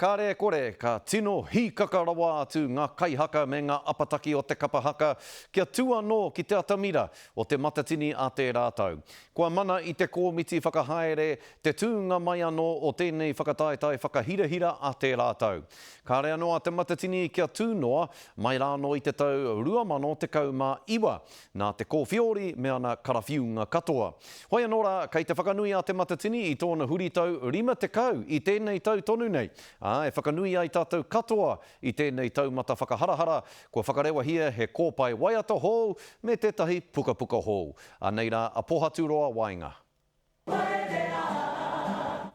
Kāre e kore, ka tino hīkaka rawa atu ngā kaihaka me ngā apataki o te kapa haka kia tū anō ki te atamira o Te Matatini a tērā tau. Kua mana i te kōmiti whakahaere te tūnga mai anō o tēnei whakataetae whakahirahira a tērā tau. Kāre anō a Te Matatini kia tū noa, mai rānō i te tau 2019. Nā te kōwhiori me ana karawhiunga katoa. Hoi anō rā, kei te whakanui a Te Matatini i tōna huritau 50 i tēnei tau tonu nei, ā, e whakanui ai tātou katoa i tēnei taumata whakaharahara, kua whakarewahia he kōpae waiata hou me tētahi pukapuka hou. Anei rā a Pohaturoa Waenga.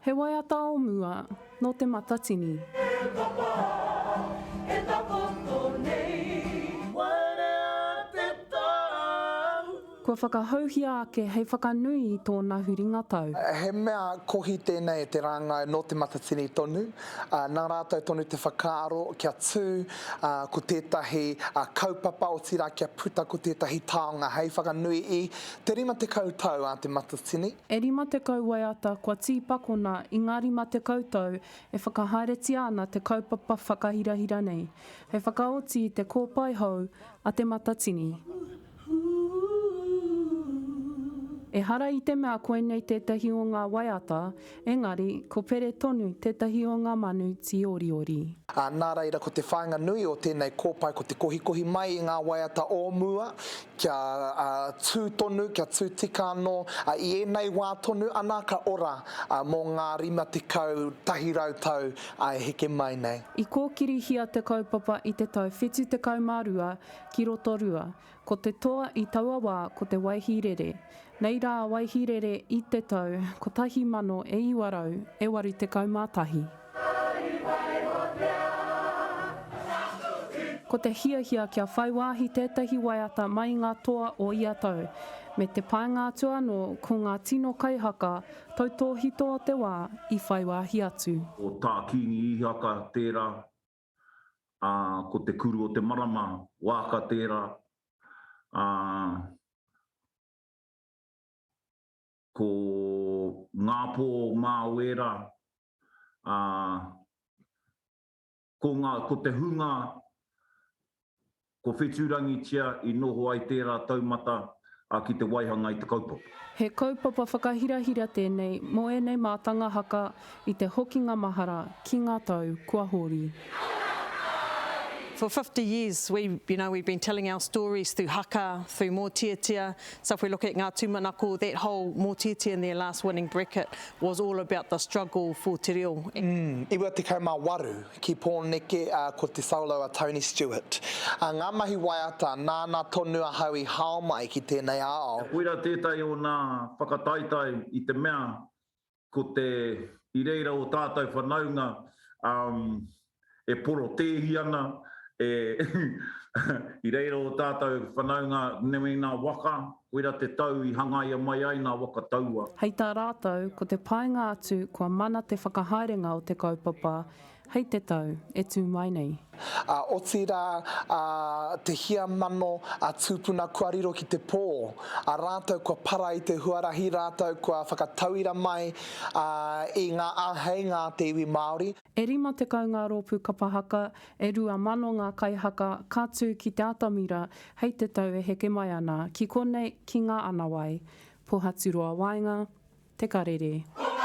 He waiata o mua nō Te Matatini. E papa, e takoto nei. Waerea te tau. Kua whakahouhia ake hei whakanui i tōna huringa tau. He mea kohi tēnei e te rāngai nō Te Matatini tonu. Nā rātou tonu te whakaaro kia tū ko tētahi kaupapa, otirā kia puta ko tētahi taonga hei whakanui i Te 50 tau a Te Matatini. E 50 waiata kua tīpakona i ngā 50 tau e whakahaeretia ana te kaupapa whakahirahira nei, hei whakaoti i te kōpae hou a Te Matatini. Ehara i te mea koinei tētahi o ngā waiata, engari ko Pere tonu tētahi o ngā manu tīoriori. Ā, nā reira ko te whāinga nui o tēnei kōpae ko te kohikohi mai i ngā waiata o mua, Kia tū tonu, kia tū tika anō, i ēnei wā tonu ana ka ora mō ngā 50, 100 tau e heke mai nei. I kōkirihia te kaupapa i te tau 72 ki Rotorua, ko te toa i taua wā ko te Waihīrere. Nei rā a Waihīrere i te tau 1981. Ko te hiahia kia whai wāhi tētahi waiata mai i ngā toa o ia tau, me te painga atu anō ko ngā tino kaihaka tautōhito o te wā i whai wāhi atu. Ko Tā Kīngi Īhaka tērā, ā, ko Te Kuru o te Marama, Waaka tērā, ā, Ko Ngāpō Māoera, ā, ko ngā, ko te hunga, ko whetūrangitia i noho ai tērā taumata, ā, ki te waihanga i te kaupapa. He kaupapa whakahirahira tēnei mō ēnei mātanga haka i te hokinga mahara ki ngā tau kua hori. For 50 years we, you know, we've been telling our stories through haka, through mōteatea, So if we look at Ngā Tūmanako, that whole mōteatea in their last winning bracket was all about the struggle for te reo. 98 ki Pōneke, ā, ko te solo a Tony Stewart. Ā, ngā mahi waiata, nāna tonu ahau i hao mai ki tēnei ao. Koira tētahi o nā whakataetae i te mea ko te, i reira o tātou whanaunga e porotēhi ana, e, i reira o tātou whanaunga me ngā waka, koira te tau i hangaia mai ai ngā waka taua. Hei tā rātou, ko te painga atu kua mana te whakahaerenga o te kaupapa hei te tau e tū mai nei. Ā, otirā, ā, te hia mano a tūpuna kua riro ki te pō, ā, rātou kua para i te huarahi, rātou kua whakatauira mai, ā, i ngā āheinga a te iwi Māori. E 50 ngā rōpū kapa haka, e 2,000 ngā kaihaka ka tū ki te atamira hei te tau e heke mai ana, ki konei, ki Ngā Anawai, Pohaturoa Waenga, Te Karere.